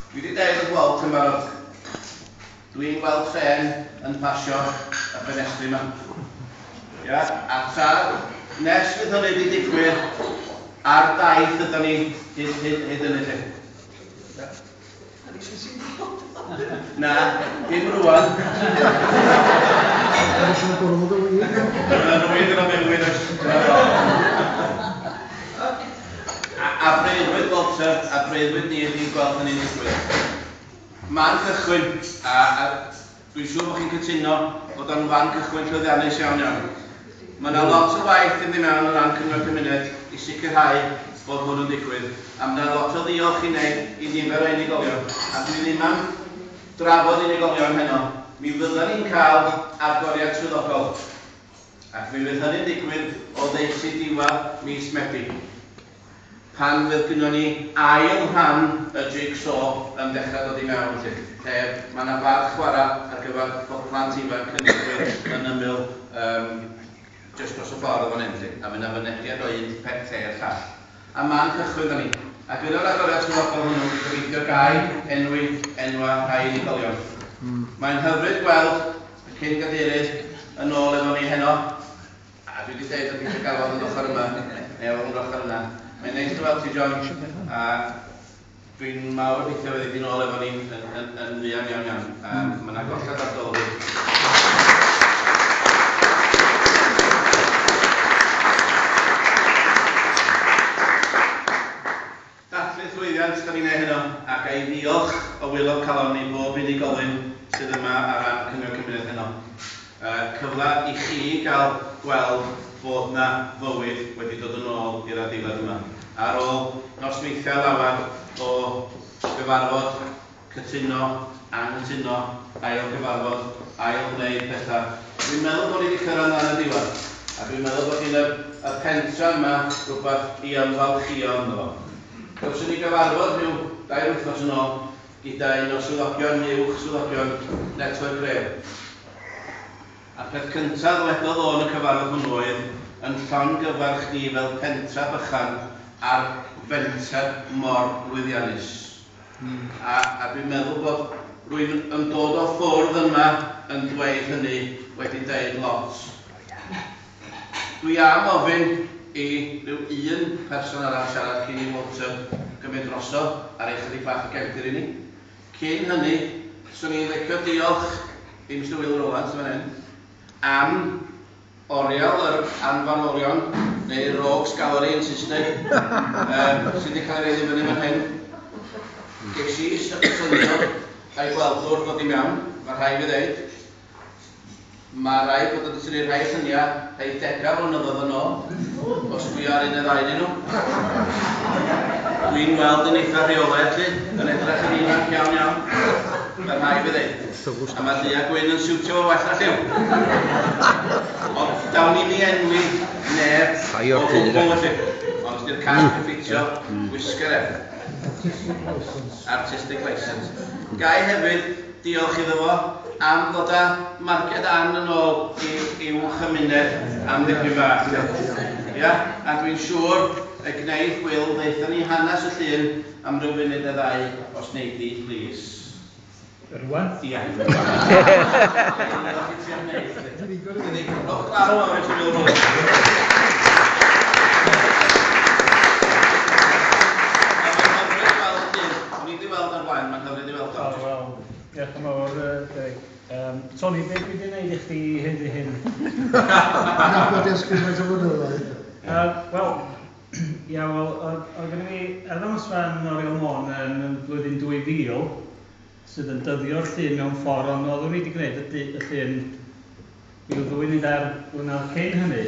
Dwi wedi deud wrth Walt yn barod, dwi'n gweld trên yn pasio y ffenestri yma. Ia, a tra nes fydd hynny wedi digwydd, ar daith ydan ni hyd, hyd, hyd hynny lle. Na, dim rwan. Mae rhywun gyda mewin oes. A breuddwyd Walter, a breuddwyd ni ydi gweld hynny'n digwydd. Man cychwyn, a dwi'n siŵr bod chi'n cytuno bod o'n fan cychwyn llwyddiannus iawn iawn. Mae yna lot o waith yn mynd mewn o ran Cyngor Cymuned i sicrhau bod hwn yn digwydd, a mae yna lot o ddiolch i wneud i nifer o unigolion, a dwi ddim am drafod unigolion heno. Mi fyddan ni'n cael agoriad swyddogol, ac mi fydd hynny'n digwydd oddeutu diwedd mis Medi, pan fydd gynnon ni ail rhan y jig-saw yn dechrau dod i mewn, felly, lle mae yna barc chwarae ar gyfer plant ifanc yn digwydd yn ymyl jyst dros y ffordd fan hyn, felly, a fydd yna fynediad o un lle i'r llall. A man cychwyn da ni. Ac yn yr agoriad swyddogol hwnnw, gobeithio gai enwi enwa rhai unigolion. Mae'n hyfryd gweld y cyn gadeirydd yn ôl efo ni heno. A dwi wedi dweud wrth eisiau gafod yn ochr yma, neu yn ochr yna. Mae'n neis dy weld ti, John, a dwi'n mawr obeithio fyddi di'n ôl efo ni yn fuan iawn iawn. Mae yna golled ar dôl. Dathlu llwyddiant da ni'n neud heno, ac a i ddiolch o waelod calon i bob unigolyn sydd yma ar ran Cyngor Cymuned heno. Cyfle i chi gael gweld bod na fywyd wedi dod yn ôl i'r adeilad yma. Ar ôl nosweithiau lawer o gyfarfod, cytuno, anghytuno, ail gyfarfod, ail wneud pethau, dwi'n meddwl bod ni wedi cyrraedd ar y diwedd. A dwi'n meddwl bod gen y pentra yma rhywbeth i ymfalchïo ynddo fo. Gawson ni gyfarfod rhyw 2 wythnos yn ôl gyda un o swyddogion, uwch swyddogion Network Rail. A'r peth cyntaf ddywedodd o yn y cyfarfod hwnnw oedd yn llongyfarch ni fel pentra bychan ar fenter mor lwyddiannus. A dwi'n meddwl bod rwy'n yn dod o ffwrdd yma yn dweud hynny wedi deud lot. Dwi am ofyn i ryw un person arall siarad cyn i Walter gymryd drosodd ar ei chydig bach o gefndir i ni. Cyn hynny, swn i'n licio diolch i Mr Will Rowlands fan hyn am oriel yr anfarwolion, neu Rogues Gallery yn Saesneg, sydd wedi cael ei reiddi fyny fan hyn. Ges i syndod a'i gweld wrth ddod i mewn, mae rhaid fi ddeud. Mae rhaid bod wedi tynnu rhai lluniau rhai degau flynyddoedd yn ôl, os dwi ar un neu ddau ohonyn nhw. Dwi'n weld yn eitha rheolaidd, lly, yn edrych yn ifanc iawn iawn. Mae rhaid fi ddeud. A mae du a gwyn yn siwtio fo well na lliw. Ond dawn ni mi enwi neb o gwbl felly. Ond os di'r cap yn ffitio, wisger e. Artistic license. Gai hefyd diolch iddo fo am ddod â Marged Ann yn ôl i'w chymuned am ddipyn bach. Ia, a dwi'n siŵr y gneith Will ddeutha ni hanes y llun am ryw funud neu ddau os wnei di, plîs. Rwan? Ia. Rhowch glaw mawr i ti, Will Rowlands. A mae'n hyfryd gweld llun. O'n i 'di weld o'r blaen, mae'n hyfryd i weld o. O, wel, diolch yn fawr, Derek. Tony, be dwi 'di wneud i chdi hyd yn hyn? Nabod ers gymaint o flynyddoedd. Wel, ia, wel, oedd gynna fi arddangosfa yn Oriel Môn yn flwyddyn 2000, sydd yn dyddio'r llun mewn ffordd, ond oeddwn i wedi gwneud y llun rhyw 2 neu 3 flynedd cyn hynny.